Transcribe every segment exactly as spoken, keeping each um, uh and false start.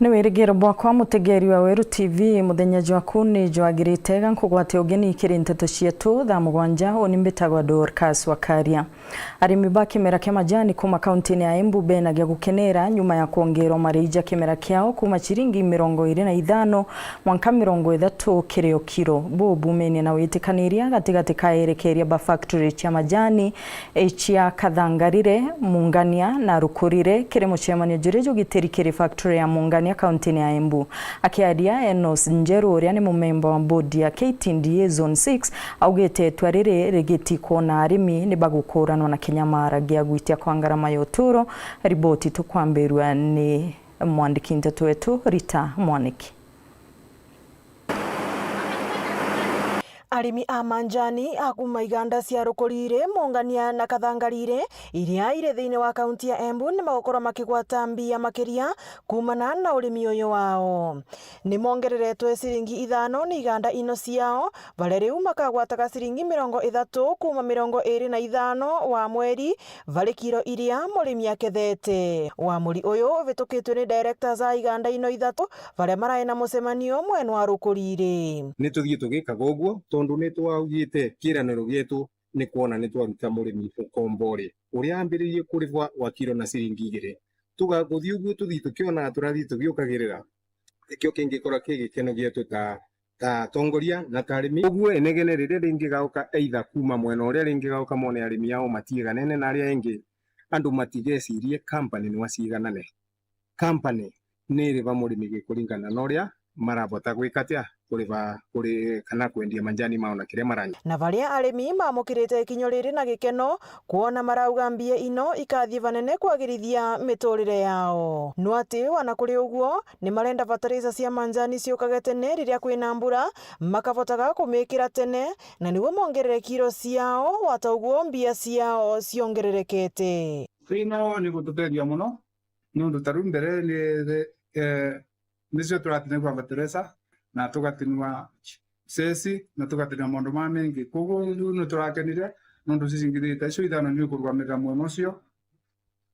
Ni wirigiro bwakwa, mutegeri wa Weru T V, muthenya jwaku ni jwagirite, ga nkugwate ugeni kiri nteto cietu thaa mugwanja. Uni mbitagwa Dorcas Wakaria. Arimi ba kimera kia majani kuma kauntini ya Embu benagia gukenera nyuma ya kwongerwa marii ja kimera kiao kuma ciringi mirongo iri na ithano mwanka mirongo ithatu kiri o kiro. Buu bumenie na witikaniria gatigati ka erekeria ba factory cia majani, e, cia Kathangarire, Mungania na Rukurire kiri mucemanio juria jugitiri kiri factory ya Mungania kauntini ya Embu. Akiaria, Enos Njeru, uria ni mumemba wa board ya K T D A Zone six, augite itua riri rigiti kwona arimi ni bagukuranwa na kinyamara gia gwitia kwa ngarama ya uturo. Riboti tukwambirua ni mwandiki nteto wetu Rita Mwaniki. Arimi a manjani a kuma iganda cia Rukurire, Mungania na Kathangarire, iria iri thiini wa kaunti ya Embu, ni magukorwa makigwata mbia makiria kumana na urimi uyu wao. Ni mongereretwe ciringi ithano ni iganda ino ciao, baria riu makagwataga ciringi mirongo ithatu kuma mirongo iri na ithano wa mweri bari kiro iria murimi akethete. Uamuri uyu ubitukitue ni directors a iganda ino ithatu, baria marai na mucemanio mwena wa Rukurire. Ni tuthii tugikaga uguo tondu ni twaugite kiraniro gietu ni kwona ni twaruta murimi ukombori uria ambiririe kurivwa wa kiro na ciringi igiri. Tugakuthii uguo, tuthii tukionaga turathii tugiukagirira. Nikio kingikorwa ki gikeno gietu ta, ta atongoria na ta arimi. Uguo inegene riria ringigauka, either kuma mwena uria ringigauka mone arimi ao matiiganene na aria engi, andu matigecirie company ni waciiganane. Company ni iriva murimi gikuringana na uria marabota gwika atia kuriva kuri, kana kwendia manjani mao na kiria maranyua. Na baria arimi mamukirite ikinyo riri na gikeno, kwona marauga mbia ino ikathii vanene kwagirithia miturire yao. No ati wana kuri uguo, ni marenda fertilizer cia manjani ciukage tene riria kwina mbura, makavotaga kumikira tene, na niguo mongerere kiro ciao, wata uguo mbia ciao ciongererekete. Ino ni gututethia mono, nontu ta riu mbere ni, eh, nicio turatinagua fertilizer, na tugatinua ceci, na tugatinua maundu mamaingi. Koguo riu ni turakenire, nontu ceci ngiri ta icio ithano ni ikurugamirira mwena ucio,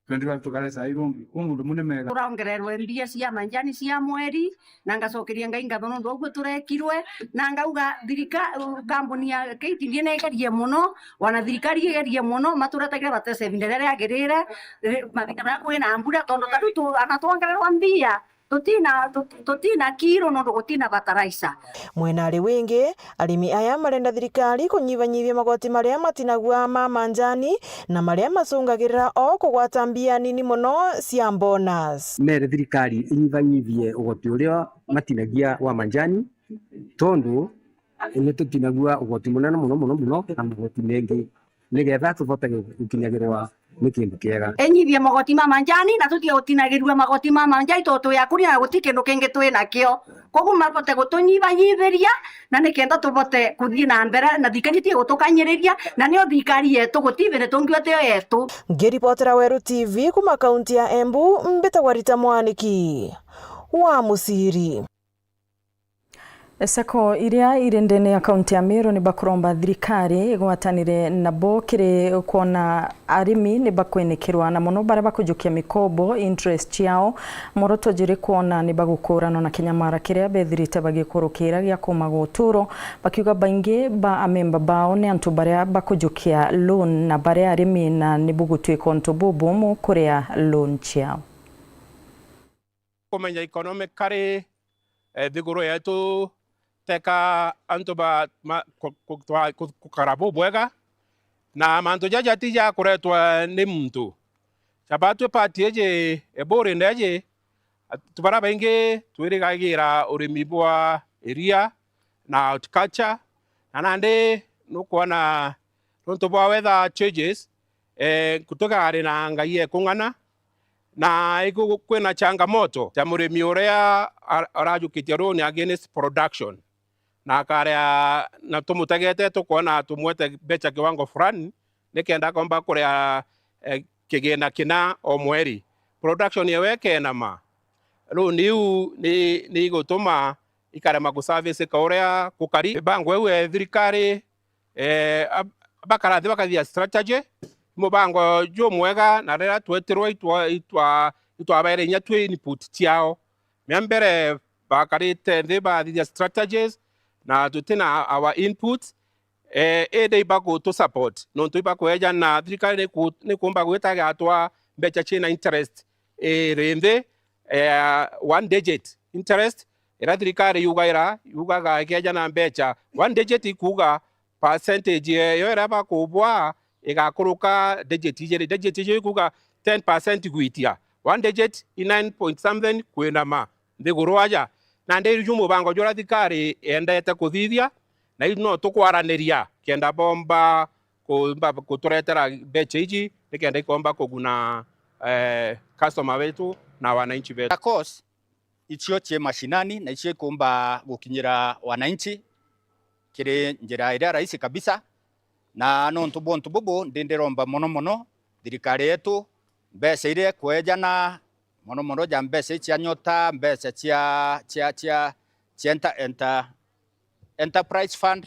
twenty-five tukaresa irungi. Uu maundu mau ni mega. Turaongererwe mbia cia manjani cia mweri, na ngacokeria Ngai ngatho nontu wa uguo turekirwe, na ngauga thirika-, kambuni ya K T D A ni igerie mono, wana thirikari igerie mono, maturetagire batese ivinda riria riagirire, ri-, mavinda maria kwina mbura, tondu ta riu tu-, ana twongererwa mbia, tutina, tu-, tutina kiro nondu gutina fertilizer. Mwena ari wingi, arimi aya marenda thirikari kunyivanyivia magoti maria matinagua ma manjani na maria macungagirira o kugwata mbia nini mono cia bonus. Mere thirikari inyivanyivie ugoti uria matinagia wa manjani, tondu ni tutinagua ugoti munene muno, muno, muno, na magoti mengi, nigetha tuvote gukinyagirwa ni kindu kiega. Inyivie magoti ma manjani, na tutige gutinagirua magoti ma manjani, tondu twi akuria na guti kindu kingi twi nakio. Koguo mabote gutunyivanyiviria, na nikenda tubote kuthii na mbere, na thirikari itige gutukanyiriria, na nio thirikari yetu, guti vindi tungiuga tio yetu. Ngiripotera Weru T V kuma kaunti ya Embu, mbitagwa Rita Mwaniki wa Muciri. Sacco iria iri ndene ya kaunti ya Meru ni bakuromba thirikari igwatanire nabo kiri kwona arimi ni bakwenekerwa, na mono baria bakujukia mikobo, interest ciao. Mworoto jiri kwona ni bagukuranwa na kinyamara kiria bethirite bagikurukira gia kuuma gwa uturo, bakiuga baingi ba amemba bao ni antu baria bakujukia loan na baria arimi, na ni bugutwika untu bubumu kuria loan ciao. Kumenya economically, eh, nthiguru yetu teka antu ba, ma, ku, ku, twa, ku, gukara bubwega, na mantu jaja ti ja kuretwa ni muntu. Jaba twi part iji, iburi ndeji, antu baria baingi twirigagira urimi bwa iria na horticulture, na nandi nukwona nontu bwa weather changes, eh, kutigari na ngai ekung'ana, na igu-, kwina changamoto ja murimi uria ar-, arajukitie loan against production, na akaria, na tumutegete tukwona tumwete mbeca kiwango fulani, nikenda akomba kuria, eh, kigina kina o mweri. Production yewe ikenama, loan iu ni, ni igutuma ikarema kuservice ka uria gukari. Mibango iu ya thirikari, eh, ab-, bakara thi bakathia strategy, mubango jumwega, na riria twetirwe itwa-, itwa-, itwabaire inya twi input ciao, Mia mbere bakarite nthi bathithia strategies na tutina our inputs, eh, indi ibagutu support. Nontu ibakweja na thirikari niku-, nikumba gwita igatwa mbecha ciina interest iri nthi, eh, one digit interest, iria thirikari yugaira, yugaga ikeja na mbecha. One digit ikuuga percentage eyo iria bakubwa igakuruka digit ijiri. Digit ijiri ikuuga ten percent gwitia. One digit i nine point something kwinama nthiguru aja. Nandi ju mubango juria thirikari yendete kuthithia, na iu no tukwaraniria kenda bomba kumba guturetera mbecha iji, nikenda ikomba kuguna, eh, customer betu na wananchi betu. Of course, icio cie mashinani na icio ikumba gukinyira wananchi kiri njira iria rahisi kabisa. Na nontu bwa untu bubu, ndi ndiromba mono mono thirikari yetu, mbeca iria ikwejana, mono mono ja mbeca cia nyota, mbeca cia, cia, cia, cia enter-, enter-, enterprise fund,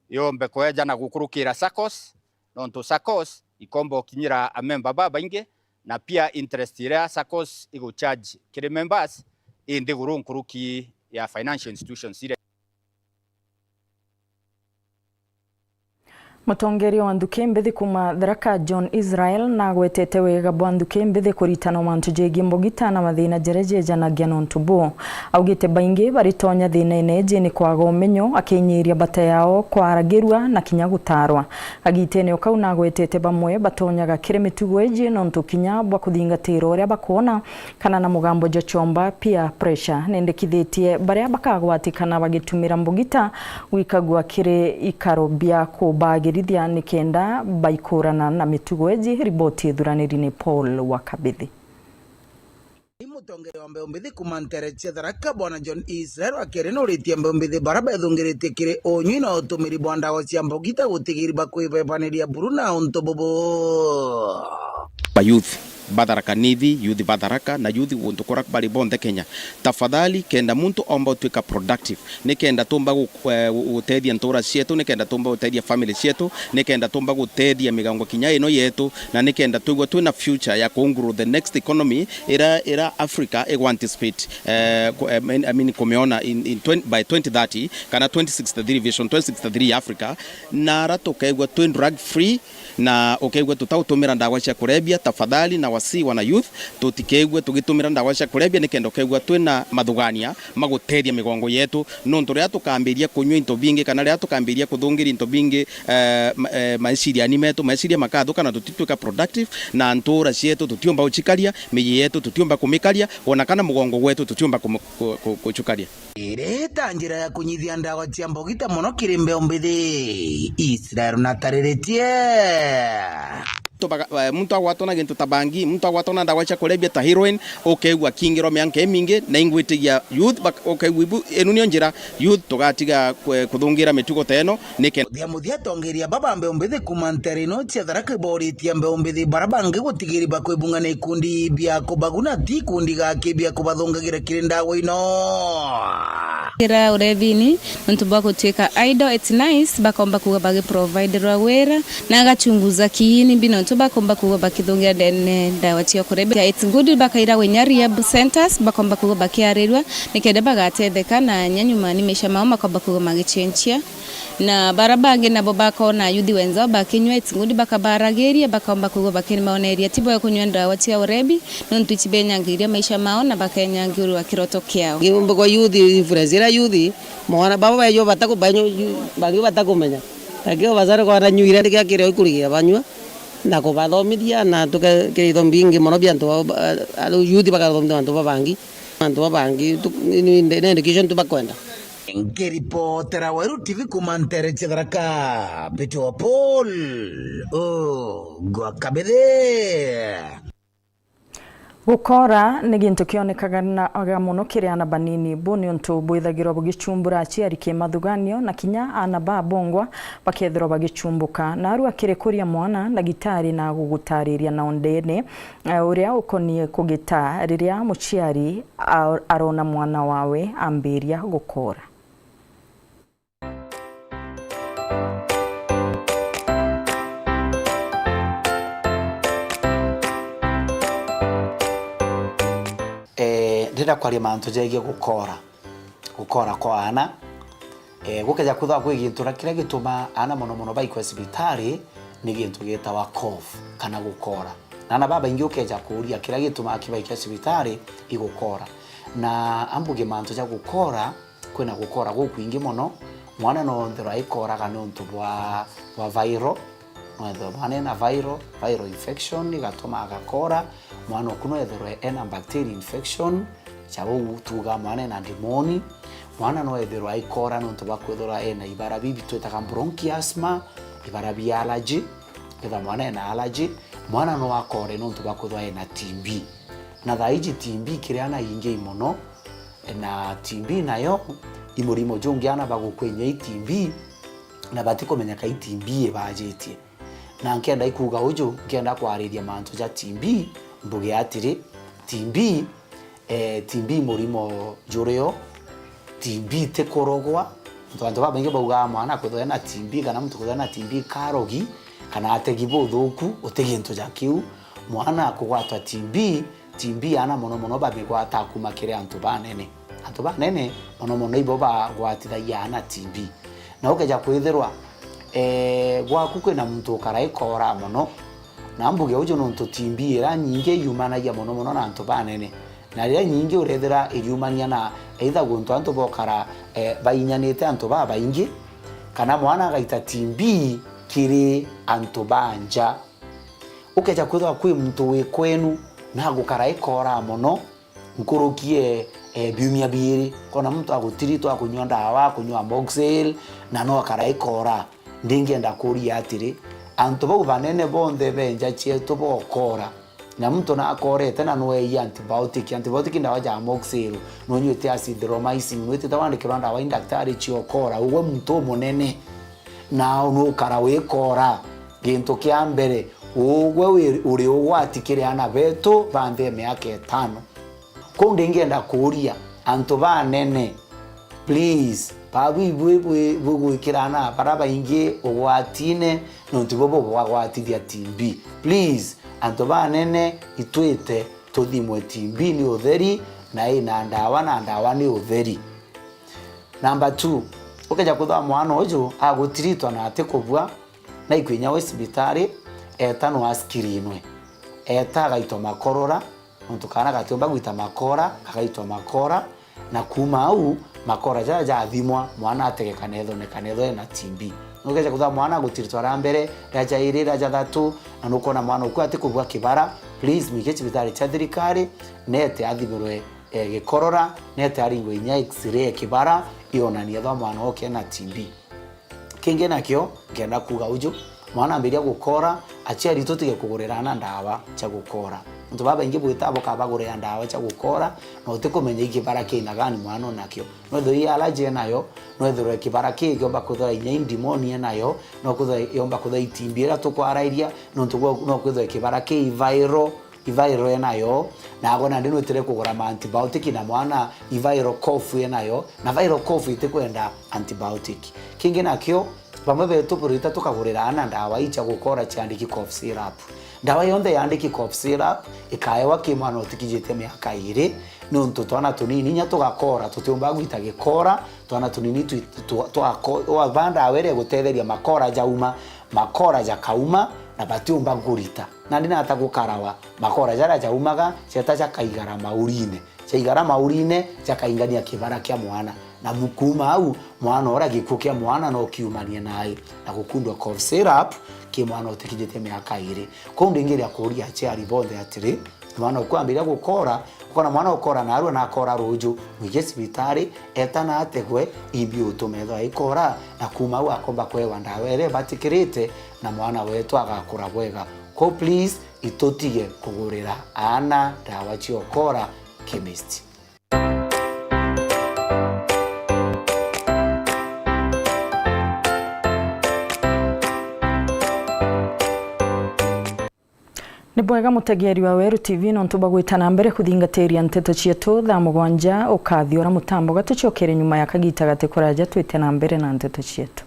yombe kwejana gukurukira saccos, nontu saccos ikomba gukinyira amemba babaingi, na pia interest iria saccos igucharge kiri members i nthiguru nkuruki ya financial institutions iria. Mutongeria wa nthuki mbithi kuuma Tharaka, John Israel, nagwetete wega bwa nthuki mbithi kuritana mantu jegii mbugita na mathina jaria jejanagia nontu buu. Augite baingi baritonya thinaine iji ni kwaga umenyo, akinyiria bata yao kwaragirua na kinya gutarwa. Kagitene o kau nagwetete bamwe batonyaga kiri mitugo iji nontu kinya bwa kuthingatira uria bakwona kana na mugambo jwa chomba, peer pressure, nendekithitie baria bakagwatikana bagitumira mbugita gwikagua kiri ikaro bia kubagirithia nikenda baikurana na mitugo iji. Riboti ithuraniri ni Paul wa Kabithi. Ni mutongeria wa mbeu mbithi kuuma ntere cia Tharaka, Bwana John Israel wa Kere, nuritie mbeu mbithi bara bethungiritie kiri unyui na utumiri bwa ndawa cia mbugita gutigiri bakwibebaniria buru na untu bubu. Ba youth ba Tharaka Nithi, youth ba Tharaka na youth guntu kura bari bonthe Kenya, tafadhali, kenda muntu omba utwika productive, nikenda tumba gu-, eh, gu-, gutethia ntura cietu, nikenda tumba gutethia family cietu, nikenda tumba gutethia migongo kinya ino yetu, na nikenda twigua twina future ya ku grow the next economy ira, ira Africa igwa anticipate, eh, ku-, eh, I mean, kumiona in, in twenty, by twenty thirty kana twenty sixty-three, vision twenty sixty-three ya Africa, na ara tukaigua twi drug free, na ukaigua tutautumira ndawa cia kurebia, tafadhali na wasii wana youth, tutikaigue tugitumira ndawa cia kurebia, nikenda ukaigua twina mathugania ma gutethia migongo yetu, nontu riria tukambiria kunyua into bingi, kana riria tukambiria kuthungiria into bingi, eh, ma-, eh, maiciriani metu, maiciria makathuka na tutitwika productive, na ntura cietu tutiumba gucikaria, miji yetu tutiumba kumikaria, ona kana mugongo gwetu tutiumba kumu-, ku-, ku-, kucukaria. Iri ta njira ya kunyithia ndawa cia mbogita mono kiri mbeu mbithi, Israel natariritie. Tubaga-, eh, muntu agwatwa na gintu ta bangi, muntu agwatwa na ndawa cia kurebia ta heroin, ukeigua akingirwa mianka imingi, na ingwitigia youth bak-, ukeigua ibu, inu niyo njira youth tugatiga kwe-, kuthungira mitugo ta ino, nike- Muthia muthia, atongeria baba mbeu mbithi kuuma ntere ino cia Tharaka iboritie mbeu mbithi bara bangi gutigiri bakwibunga na ikundi bia kubaguna, ti ikundi gaki bia kubathungagira kiri ndawa ino. Kira urethini, nontu bwa gutwika idle, it's nice, bakomba kuuga bagiproviderwa wira, na agachunguza kiini mbi, nontu bakomba kuuga bakithungira ndene ndawa cia kurebia. It's good, bakairagwa inya rehab centers, bakomba kuuga bakiarirua, nikenda bagatetheka, na inya nyuma ni maisha mao makomba kuuga magichenchia. Na bara bangi nabo bakona ayuthi wenzao bakinyua, it's good, bakabaragiria, bakomba kuuga bakimaoneria ti bwega kunyua ndawa cia urebi, nontu ici benyangiria maisha mao na bakenyangirwa kiroto kiao. Ngiumbe kwa youth, influence ira youth, mwana baba baejo bataku-, banyu-, bangi batakumenya. Lakini obasare kwa aranyuire, ndiki akire oikurigira banyua, na kubathomithia, na tuke-, kira ithomi bingi mono bia antu ba, ba, youth bakathomithia antu babangi, antu babangi, tu-, ni, ni, ni education tu bakwenda. Nkiripotera Weru T V kuuma ntere cia Tharaka, Peter wa Paul, o, gwa Kabithe. Gukora ni gintu kionekaga na aga mono kiri aana banini. Bu ni untu bwithagirwa bugichumbura aciari kimathuganio, na kinya aana ba bongwa bakethirwa bagichumbuka. Narua kiri kuria mwana ndagitari na gugutariria na undene, eh, uria ukonie kugita riria muciari a-, arona mwana wawe ambiria gukora. Eh, Ndenda kwaria mantu jegie gukora, gukora kwa aana. Eh, gukeja kwithirwa kwi gintu na kiria gitumaa aana mono mono baikwa cibitari, ni gintu gitawa cough kana gukora. Na aana babaingi ukeja kuuria kiria gitumaa kibaikwa cibitari, igukora. Na ambuge mantu ja gukora, kwina gukora gukwingi mono. Mwana no ethirwa aikoraga niuntu bwa, bwa viral. No ethirwe mwana ena viral, viral infection igatuma agakora. Mwana oku no ethirwe ena bacteria infection, ja uu tuga mwana ena ndimoni. Mwana no ethirwe aikora niuntu bwa kwithirwa ena ibara bibi twitaga bronchiasma, ibara bia allergy. Kethirwa mwana ena allergy, mwana no akore niuntu bwa kwithirwa ena T B. Na thaa iji T B kiri aana ingi i mono, na T B nayo i murimo jungi aana bagukua inya i T B, na batikumenyeka i T B ibajitie. Na nkenda ikuuga uju, nkenda kwariria mantu ja T B, mbuge atiri, T B, eh, T B murimo jurio, T B ti kurogwa. Antu, antu babaingi baugaa mwana kwithirwa ena T B kana muntu kwithirwa ena T B karogi, kana ategi buthuku, uti gintu ja kiu. Mwana kugwatwa T B, T B aana mono mono bamigwata kuma kiri antu banene. Antu banene mono mono ibo bagwatithagia aana T B. Na ukeja kwithirwa, eh, gwaku kwina muntu ukara ikora mono, na mbuge uju nontu T B iria nyingi yumanagia mono mono na antu banene. Na riria nyingi urethira iriumania na either guntu antu bokara, eh, bainyanite antu babaingi, kana mwana agaita T B kiri antu ba nja. Ukeja kwithirwa kwi muntu wi kwenu na agukara ikora mono, nkuruki e, e, biumia biiri, kona muntu agutiritwa akunyua ndawa, akunyua amoxil, na no akara ikora. Ndingienda kuuria atiri, antu bau banene bonthe be nja cietu bokora, na muntu nakorete na nweei antibiotic, antibiotic ndawa ja amoxil, nunyuite azithromycin, nwitite wandikirwa ndawa i ndaktari ciokora, ugwe muntu umunene, na nukara wikora. Gintu kia mbere, ugwe wi-, uri ugwati kiri aana betu ba nthi ya miaka itano. Kou ndingienda kuuria, antu banene, please, babu ibui bwi-, bugwikira aana baria baingi ugwatine, nontu bo bubagwatithia T B. Please, antu banene, itwite tuthimwe T B ni utheri, na ina ndawa, na ndawa ni utheri. Number two, ukeja kwithirwa mwana uju agutiritwa na atikubua, na aikwa inya wi cibitari, eta no askirinwe. Eta agaitwa makorora, nontu kaana gatiumba gwita makora, kagaitwa makora, na kuma au, makora jaria jathimwa, mwana ategeka na ethone kana ethwe ena T B. Nukeja kwithirwa mwana agutiritwa ria mbere, ria jairi, ria jathatu, na nukwona mwana uku atikubua kibara, please, mwike cibitari cia thirikari, nete athimirwe, eh, gikorora, nete aringwe inya X-ray ya kibara, ionanie ethwa mwana uke ena T B. Kingi nakio, nkenda kuuga uju, mwana ambiria gukora, aciari tutige kugurira aana ndawa cia gukora. Antu babaingi bwita bukabagurira ndawa cia gukora, na utikumenya i kibara kina gani mwana onakio. Nwethirwe i allergy enayo, nwethirwe kibara kii kiomba kwithirwa inya i ndimoni enayo, no kwithirwa yomba kwithirwa i T B iria tukwarairia, nontu gwa, no kwithirwe kibara kii i viral, i viral enayo, naagwe nandi nwitire kugura ma antibiotic na mwana i viral cough enayo, na viral cough itikwenda antibiotic. Kingi nakio, bamwe betu burita tukagurira aana ndawa ii cia gukora ciandiki cough syrup. Ndawa yonthe yandiki cough syrup ikaewa ki mwana utikijitie miaka iiri, niuntu twana tunini inya tugakora, tutiumba gwita gikora, twana tunini twi-, twa-, twako-, waba ndawa iria igutetheria makora jauma, makora jakauma, na batiumba kurita. Nandi nata gukarawa, makora jaria jaumaga, jeta jakaigara maurine. Jaigara maurine, jakaingania kibara kia mwana. Na mu-, kuuma au, mwana uria gikuo kia mwana no kiumanie nae, na gukundwa cough syrup ki mwana utikinyitie miaka iiri. Kou ndingiria kuuria aciari bonthe atiri, mwana ukwambiria gukora, ukona mwana ukora narua na akora ruuju, mwige cibitari, eta na ategwe, imbi utume ethwa aikora, na kuuma au akomba kwewa ndawa iria ibatikirite, na mwana wetu agakura bwega. Kou please, itutige kugurira aana ndawa cia ukora chemist. Ni bwega mutegeeri wa Weru T V nontu bwa gwita na mbere kuthingatiria nteto cietu. Thaa mugwanja ukathiura mutambo, gatucokere nyuma ya kagita gati kuraja twite na mbere na nteto cietu.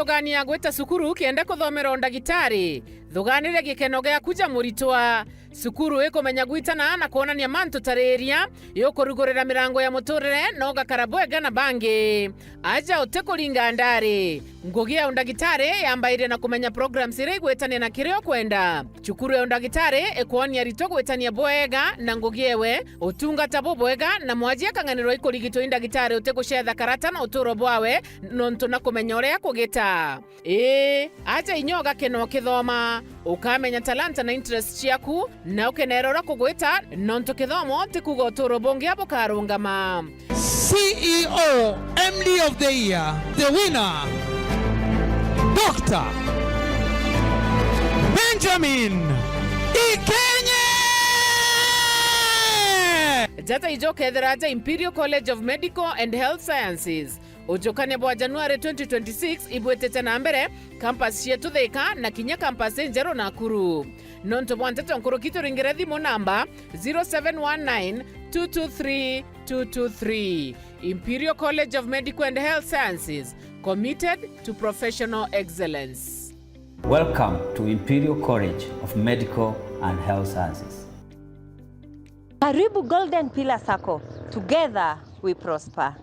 Thugania gwita cukuru kenda kuthomera undagitari. Thuganire gikeno giaku ja muritwa. Cukuru ikumenya gwitana na kwonania mantu ta riria, yukurugurira mirango ya muturire na ugakara bwega na bangi. Aja utikuringa ndari. Ngugi ya undagitari yambairia na kumenya programs iria igwitania na kiria ukwenda. Cukuru ya undagitari ikwonia aritwa gwitania bwega na ngugi ewe, utungata bubwega, na mwaji akang'anirwa ikurigitwa i ndagitari utigucetha karata na uturo bwawe, nontu na kumenya uria akugita. Ii, aja inya ugakena ukithoma, ukamenya talanta na interest ciaku, na ukenera uria kugwita, nontu kithomo ti kuuga uturo bungi bukarungama. C E O M D of the Year, the winner, Doctor Benjamin Ikenye! Jata ijo ukethira aja Imperial College of Medical and Health Sciences. Ujukania bwa January twenty twenty-six ibwitite na mbere, campus cietu Thika na kinya campus injeru Nakuru. Nontu bwa nteto nkuruki, turingire thimu namba zero seven one nine two two three two two three. Imperial College of Medical and Health Sciences, committed to professional excellence. Welcome to Imperial College of Medical and Health Sciences. Karibu Golden Pillar Sacco. Together we prosper.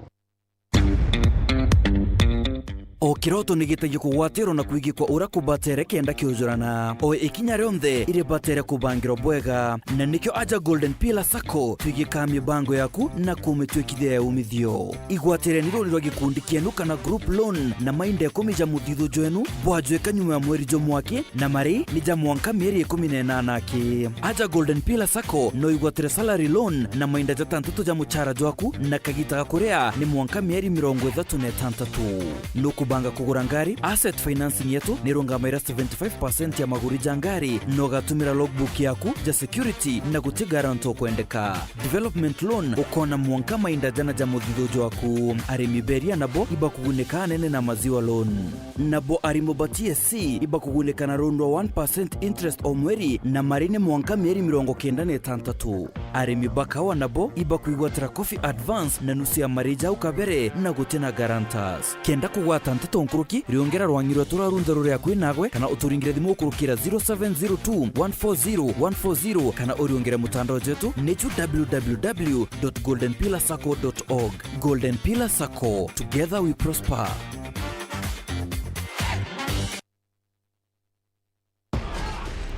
O kiroto ni gitagia kugwatirwa na kwigikwa uria kubatere kenda kiujurana. O ikinya rionthe iribatere kubangirwa bwega. Na nikio aja Golden Pillar Sacco twigikaa mibango yaku na kumitwikithia ya umithio. Igwatire ni runi rwa gikundi kienu kana group loan na mainda ikumi ja muthithu jwenu bwajwika nyuma ya mweri jumwe aki, na mari ni ja mwanka mieri ikumi na inana aki. Aja Golden Pillar Sacco no igwatire salary loan na mainda jatantatu ja muchara jwaku, na kagita ga kuria ni mwanka mieri mirongo ithatu na itantatu. Nukubanga kugura ngari? Asset financing yetu ni irungamaira seventy-five percent ya maguri ja ngari, na ugatumira logbook yaku ja security na guti guarantor ukwendeka. Development loan ukona mwanka mainda jana ja muthithu jwaku. Arimi beria nabo ibakugunika anene na maziwa loan. Nabo arimu ba T S C ibakugunika na rundwa one percent interest o mweri, na mari ni mwanka mieri mirongo kenda na itantatu. Arimi ba kawa nabo ibakwigwatira coffee advance na nusu ya mari jau kabere na guti na guarantors. Kenda kugwata nteto nkuruki, riongera rwang'i rwetu rwa runthe ruri akui nagwe, kana uturingire thimu ukurukira zero seven zero two one four zero one four zero, kana uriongere mutandao jwetu ni ju w w w dot golden pillar sacco dot org. Golden Pillar Sacco, together we prosper.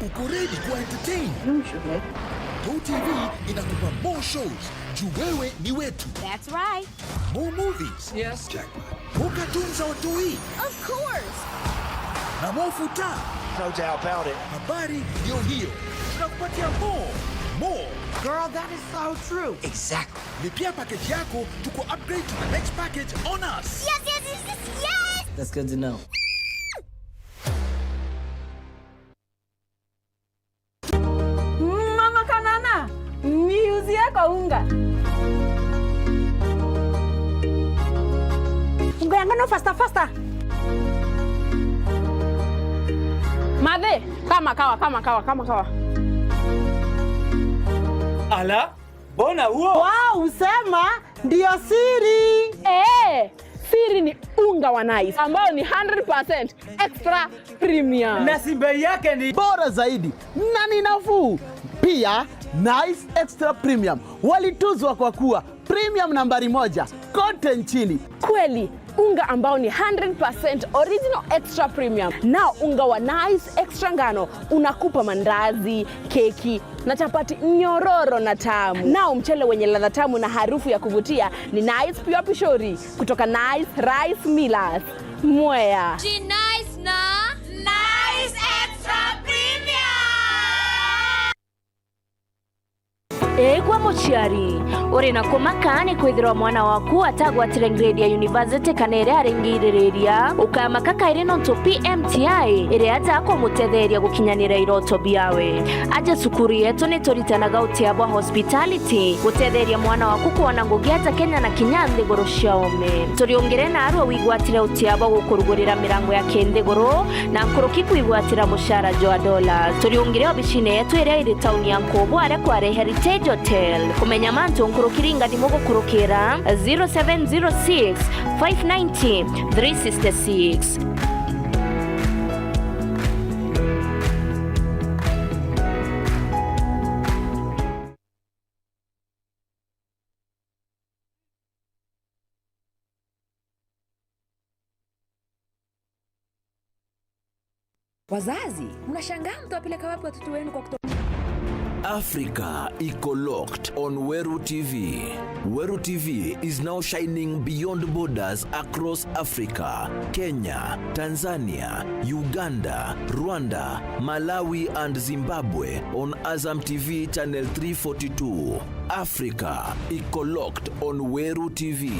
Uko ready kuwa entertain? Usually. Go T V inakupa more shows. Juu wewe ni wetu. That's right. More movies. Yes. Jackpot. More cartoons za watoi. Of course. Na more futa. No doubt about it. Habari ndio hiyo. Tunakupatia more. More. Girl, that is so true. Exactly. Lipia package yako, tuku upgrade to the next package on us. Yes, yes, yes, yes, yes! That's good to know. Mama Kanana, niuzie kwa unga. Unga ya ngano faster, faster. Mathe, kama kawa, kama kawa, kama kawa. Ala, mbona huo? Wow, usema ndio siri. Eh, siri ni unga wa Nice ambao ni hundred percent extra premium. Na si bei yake ni bora zaidi na ni nafuu. Pia, Nice Extra Premium walituzwa kwa kuwa premium nambari moja kote nchini. Kweli, unga ambao ni hundred percent original extra premium. Nao unga wa Nice Extra ngano unakupa mandazi, keki, na chapati nyororo na tamu. Nao mchele wenye ladha tamu na harufu ya kuvutia ni Nice Pure Pishori kutoka Nice Rice Millers, Mwea. Ji Nice na Nice Extra Premium. Eegwa muciari, uri na kumaka ni kwithirwa mwana waku atagwatire grade ya university kana iria aringiririria. Ukamaka kairi nontu P M T I iri aja kumutetheria gukinyanira iroto biawe. Aja cukuru yetu ni turitanaga utia bwa hospitality, gutetheria mwana waku kwona ngugi aja Kenya na kinya nthiguru cia ome. Turiungire naarua wigwatire utia bwa gukurugurira mirango ya kinthiguru, na nkuruki kwigwatira mucara jwa dollars. Turiungire obicine yetu iria iri tauni ya Nkubu aria kwari Heritage Hotel. Kumenya mantu nkuruki, ringa thimu gukurukira zero seven zero six, five ninety, three sixty-six. Wazazi, mnashangaa mtawapeleka wapi watoto wenu kwa kuto... Africa iko locked on Weru T V. Weru T V is now shining beyond borders across Africa. Kenya, Tanzania, Uganda, Rwanda, Malawi and Zimbabwe on Azam T V channel three forty-two. Africa iko locked on Weru T V.